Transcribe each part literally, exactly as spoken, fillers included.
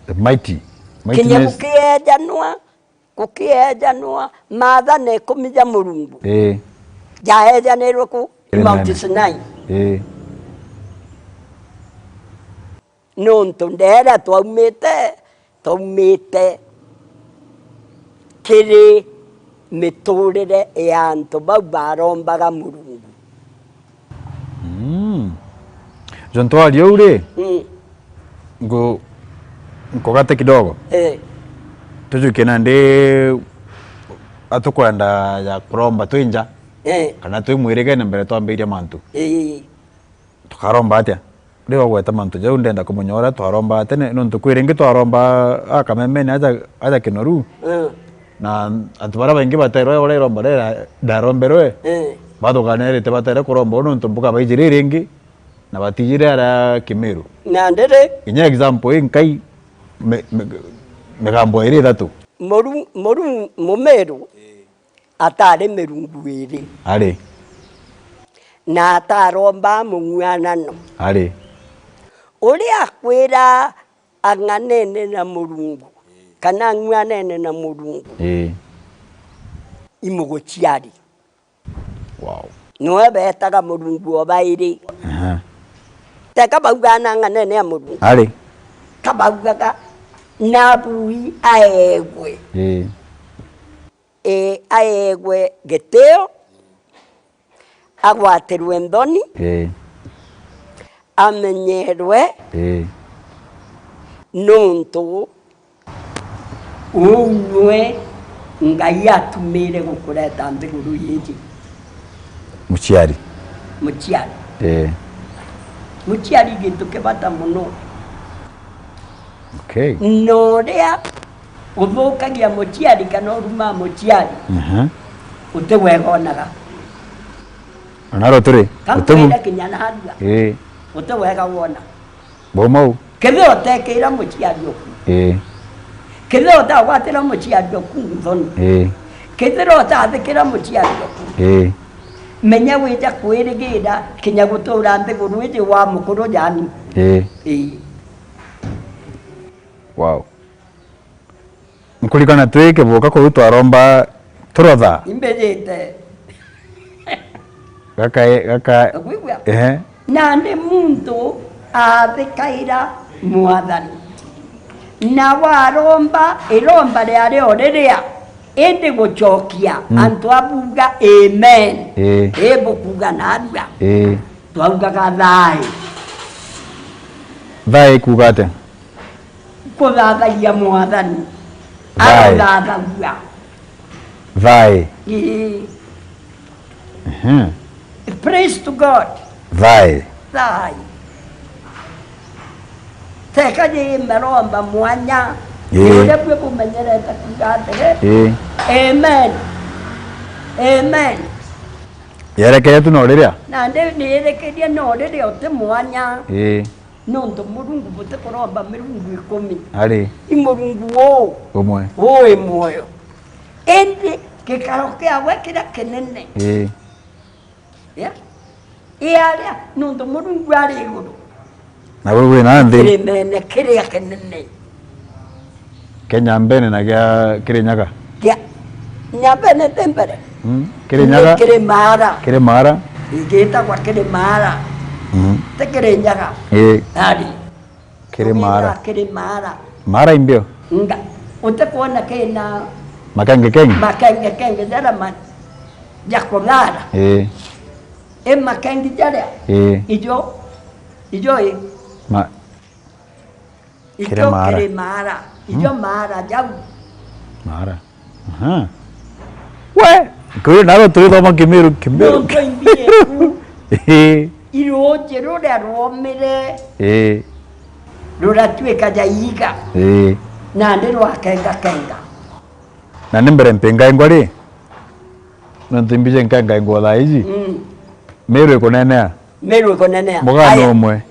The mighty. Kinya mightiness. Gukiejanwa, gukiejanwa maathana ikumi ja Murungu. Ii. Jaejanirwe ku Mount Sinai. Ii. Nontu ndeera twaumite, twaumite kiri miturire ya antu bau barombaga Murungu. Mm. Jo ntwaria uu ri, mm, ngu-, nkugate kidogo. Eh. Tujukie nandi atukwenda ya kuromba twi nja, eh, kana twi mwirigene mbere twambiria mantu. Eh. Tukaromba atia? Riu ugweta mantu jau ndenda kumenya uria twaromba tene, nontu kwi ringi twaromba a kamemene aja, aja kinoru. Mm. Na antu baria baingi baterwe uria iromba riria ndaromberwe. Mm. Bathukanirite batere kuromba uu nontu mbuga baijire iringi na batijire aria Kimiru. Na ndiri. Inya example inkai mi-, mi-, migambo iri ithatu. Muru-, muru-, Mumiru atari mirungu iri. Ari. Na ataromba mung'uanano. Ari. Uria akwira ang'anene na Murungu, kana ang'uanene na Murungu, ii, imuguciari. Wow. Niwe beetaga Murungu o bairi. Aha. Teka baugaga na ang'anene a Murungu. Ari. Kabaugaga, na bui aegwe. Ii. Ee, aegwe gitio, agwatirwe nthoni, ii, amenyerwe, ii, nontu uu nwe Ngai atumire gukureta nthiguru yiji. Muciari. Muciari. Ii. Muciari gintu kibata muno. Okay. Na uria uthukagia muciari kana urumaa muciari, aha, uti wega onaga. Onaro turi, uti mu- Kamwira kinya narua. Ii. Uti wega wona. Boma u. Kethira utekira muciari oku. Ii. Kethira utagwatira muciari oku nthoni. Ii. Kethira utathikira muciari oku. Ii. Menya wija kwirigira kinya gutura nthiguru iji wa mukuru jani. Ii. Ii. Wow. Nkurikana twi kibuka kuu twaromba turotha. Imbijite. Gaka, gaka. Ukwigua? Ehe. Nandi muntu athikaira Mwathani. Na waromba iromba riario riria, indi gucokia, mm, antu abuga amen. Ii. Ii bukuga narua. Ii. Twaugaga thaai. Thaai kuuga atia? Kuthathagia Mwathani. Thaai. Arothathagua. Thaai. Ii. Ehe. Praise to God. Thaai. Thaai. Teka ji maromba mwanya. Ii. Ni uria bwi bumenyerete kuuga atiri, ii, amen. Amen. Yerekerie tu no riria? Nandi ni yerekerie no riria uti mwanya. Ii. Nontu Murungu butikuromba mirungu ikumi. Ari. I Murungu uu. Umwe. Ui mwoyo. Indi gikaro kiawe kiria kinene. Ii. Ya? I aria, nontu Murungu ari iguru. Na we wina nthi. Kirimene kiria kinene. Kia Nyambene na kia Kirinyaga? Kia Nyambene ti mbere. Mm. Kirinyaga? Ni Kirimaara. Kirimaara? Igitagwa Kirimaara. Mm. Ti Kirinyaga. Ii. Ari. Kirimaara. Tugitaga Kirimaara. Maara imbio? Nga. Utikwona kina makenge kenge? Makenge kenge jaria ma-, ja kuthara. Ii. I makengi jaria. Ii. Ijo, ijo i. Ma-, Ijo Kirimaara. Kirimaara. Ijo, hmm, maara jau. Maara. Aha. We, nkuyu naro turithoma Kimiru, Kimiru. Nontu imbie ku. Ii. Iruuji ruria rwomire. Ii. Ruratuika ja iiga. Ii. Nandi rwakengakenga. Na ni mbere mpingaingwa ri? Nontu imbije nkengaingwa thaa iji. Mm. Miru ikunenea. Miru ikunenea. Mugano umwe.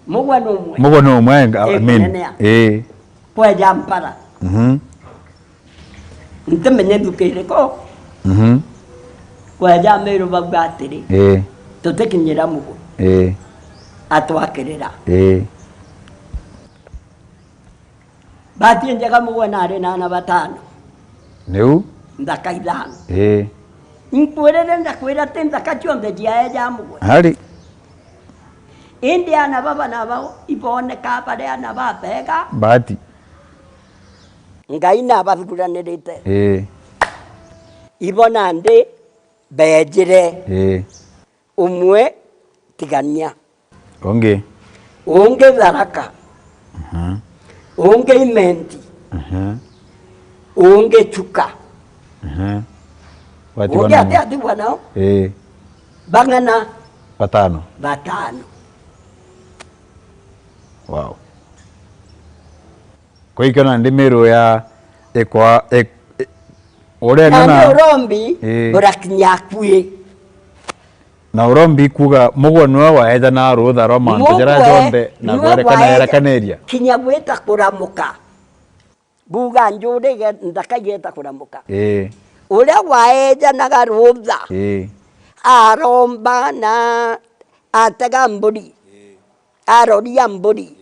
Mugwa numwe. Mugwa numwe, I mean. Ikunenea. Ii. Kweja mpara. Mhm. Ntimenye nduka iriku. Mhm. Kweja Miru bauga atiri, ii, tutikinyira mugwa. Ii. Atwakirira. Ii. Bahati njega mugwe nari na ana batano. Niu? Nthaka ithano. Ii. Nkwirire ndakwira ti nthaka cionthe ciaeja mugwe. Ari. Indi ana baba nabo iboneka bari ana babega. Bahati. Ngai nabathuranirite. Ii. Ibo nandi beejire. Ii. Umwe Tigania. Ungi? Ungi Tharaka. Aha. Ungi Imenti. Aha. Ungi Chuka. Aha. Wati ungi bana ati ati bwana? Ii. Bang'ana. Batano. Batano. Wow. Kwa ikio nandi miru ya ikwa, ik-, i-, uria nandi ng'ana urombi, ii, burakinya akui. Na urombi kuuga mugwe niwe waejana rutha rwa mantu jaria jonthe na niwe gwerekana waeja-, yerekaniria. Kinya gwita kuramuka. Buga njuri ge-, nthaka igeta kuramuka. Ii. Uria waejanaga rutha. Ii. Aromba na atega mburi. Ii. Aroria mburi. Ii.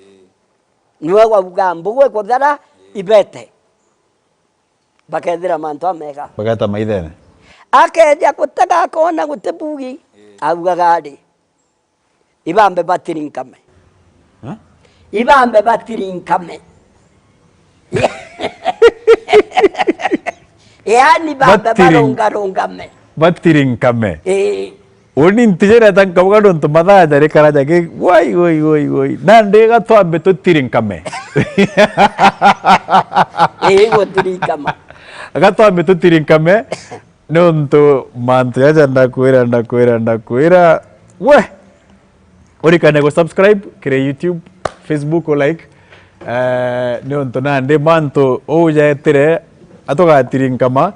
Niwe wauga mbugu ikuthera ibete. Bakethira mantu amega. Bageta maithene. Akeja gutega akona guti bugi. Ii. Augaga ari, ibambe batirinkame. Ha? Ibambe batirinkame. Yaani bambe batiri-, barungarungame. Batirinkame. Ii. Uni ntijireta nkauga nontu mathaa jarikara jagi, wai, wai, wai, wai. Nandi gatwambe tutirinkame. Ii, gutirinkama. Gatwambe tutirinkame, nontu mantu jaja ndakwira, ndakwira, ndakwira. We! Urikane gu subscribe kiri YouTube, Facebook, u like. Eh, niuntu nandi mantu uu jaetire, atugatirinka ma,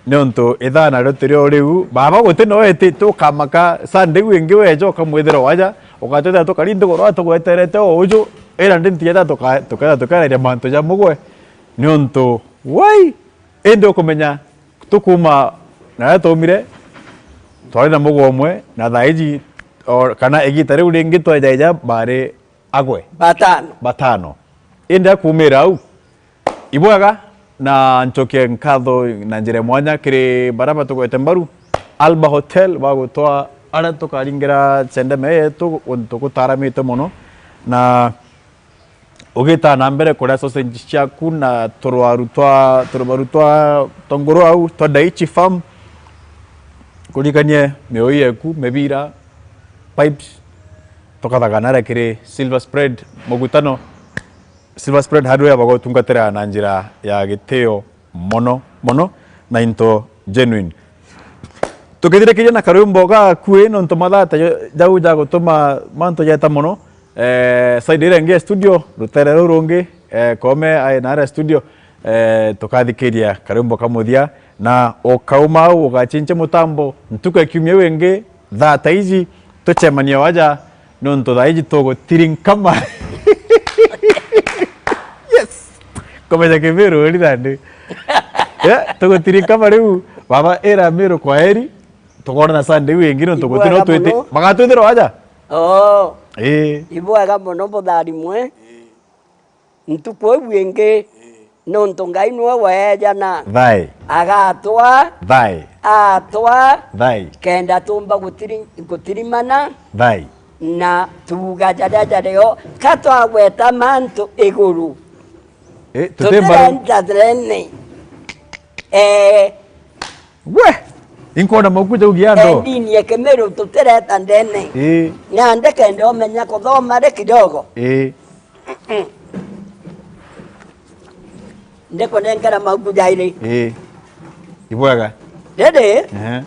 niuntu ithaa nario tirio riu. Baba guti no eti, tukamaka Sunday iu ingi weja ukamwithira waja, ugatwithira tukari nthiguru atugweterete o uju, ira ndi ntijeta tuka-, tuketha tukeraria mantu ja mugwe, niuntu, wai, indi ukumenya, tukuma naria twaumire, twari na mugwe umwe, na thaa iji, o, kana igita riu ringi twejaija bari agwe. Batano. Batano. Indi akumira au, ibwega, na ncokie nkatho na njira ya mwanya kiri baria batugwete mbaru, Alba Hotel, bagutwa aria tukaringira cendeme yetu, guntu gutaramite mono, na ugitaa na mbere kuria sausage ciaku na turwaru twa, turwaru twa, twa nguru au, twa Daichi Farm, kurikanie mioi yeku, mibira, pipes, tukathaga naria kiri Silver Spread Mugutano. Silver Spread Hardware bagutungatira na njira ya gitio mono, mono, na into genuine. Tukithirikiria na karwimbo gakui, nontu mathaa ta jau ja gutuma mantu jeta mono, eh, side iria ingi ya studio, rutere ruu rungi, eh, Koome ai naria studio, eh, tukathikiria karwimbo ka muthia, na ukauma au ugachinche mutambo ntuku ya kiumia iu ingi, thaa ta iji, tucemanie waja, nontu thaa iji tugutirinkama. Yes. Kumenya Kimiru uri nandi. Eh, tugutirinkama riu, baba, ira Miru kwaheri, tukoonana Sunday iu ingi, nontu guti no twiti-, ibwega mono, bagatwithira waja. Oo. Ii. Ibwega mono, butharimwe. Ntuku iu ingi, nontu Ngai niwe weejana. Thae. Agatwa. Thae. Atwa. Thae. Kenda tumba gutiri-, gutirimana. Thae. Na tuuga jaria jario, ka twagweta mantu iguru. Eh, tutimba riu. Tutirenda thene. Eh. We! Inkwona mauku jaugia ando. Endini ya Kimiru tutireta ndene. Ii. Nande kenda umenya kuthoma ri kidogo. Ii. Ndikunengera mauku jairi. Ii. Ibwega. Riri, ehe,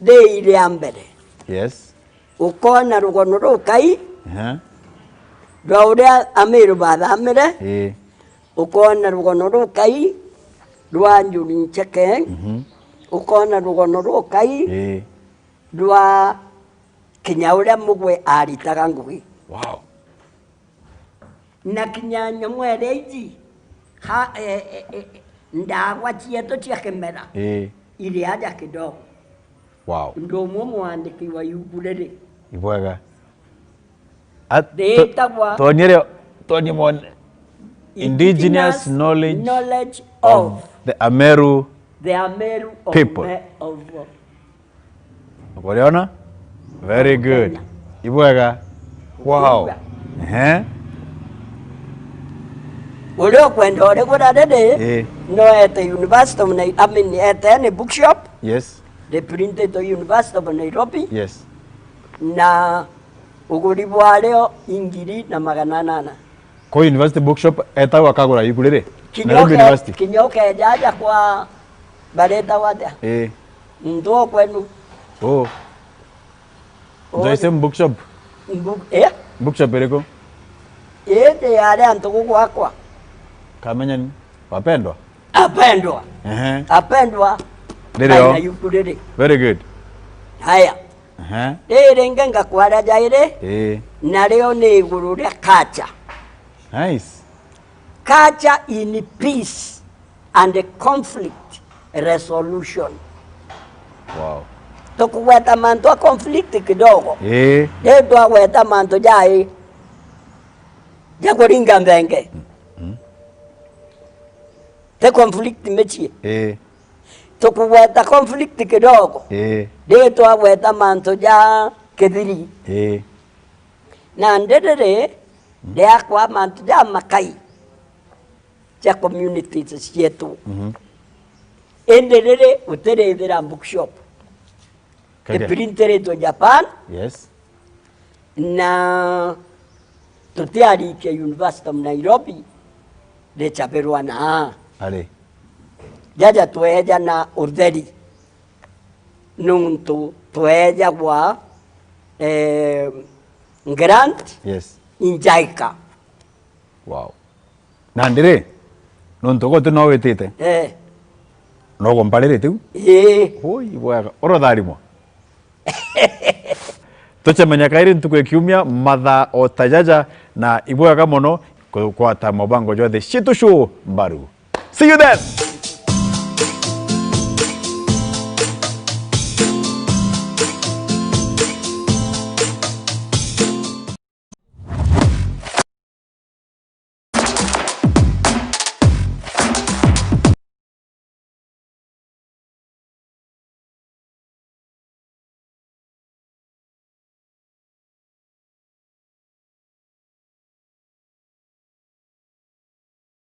ndi iria mbere. Yes. Ukoona rugono rukai, ehe, rwa uria Amiru bathamire. Ii. Ukoona rugono rukai rwa Njuri Ncheke. Mhm. Ukoona rugono rukai, ii, rwa kinya uria mugwe aritaga ngugi. Wow. Na kinya nyamu iria iji, ha, e, e, e, ndagwa cietu cia kimera, ii, iri aja kidogo. Wow. Ndi umwe mwandiki wa ibuku riri. Ibwega. A, to-, ritagwa Tony rio, Tony Mon-, Indigenous knowledge of the Ameru the Ameru of people. Me-, of Ukuriona? Very good. Kenya. Ibwega. Wow. Ibwega. Ehe. Uria ukwenda uriku na riri, eh, no ete University of Nai-, I mean, ete any bookshop. Yes. Riprintitwe University of Nairobi. Yes. Na uguri bwario ingiri na magana anana. Kwa university bookshop etagwa akagura ibuku riri? Kinya Nairobi uke-, University. Kinya ukeja aja kwa bareta wate. Eh. Muntu o kwenu. Oh. Oh. The same bookshop. Book-, eh? Bookshop iriku? Indi yari antu gugwakwa. Kamenya ni? Wapendwa? Apendwa. Ehe. Apendwa. Riri o. Aina ibuku riri. Very good. Haya. Ehe. Riri ringi ngakwara jairi. Eh. Nario ni iguru ria culture. Nice. Culture in peace and conflict resolution. Wow. Tukugweta mantu a conflict kidogo. Eh. Ri twagweta mantu jai ja kuringa mbenge. Mm. Ti conflict michie. Eh. Tukugweta conflict kidogo. Eh. Ri twagweta mantu ja kithiri. Eh. Na ndiriri, mm, riakwa mantu ja makai ja communities cietu. Mhm. Indi riri utirithira bookshop. Kage. Iprintiritwe Japan. Yes. Na tutiarikia University of Nairobi, richabirwa na ari. Jaja tweja na utheri. Nuntu twejagwa, eh, grant, yes, in JICA. Wow. Nandi ri, nontu gwe uti no witite? Eh. No gompa riri tiu? Ii. Ui, bwega. Urotharimwa? Tucemenya kairi ntuku ya kiumia, mathaa o ta jaja, na ibwega mono kugwata mubango jwa The Shitu Show mbaru. See you then!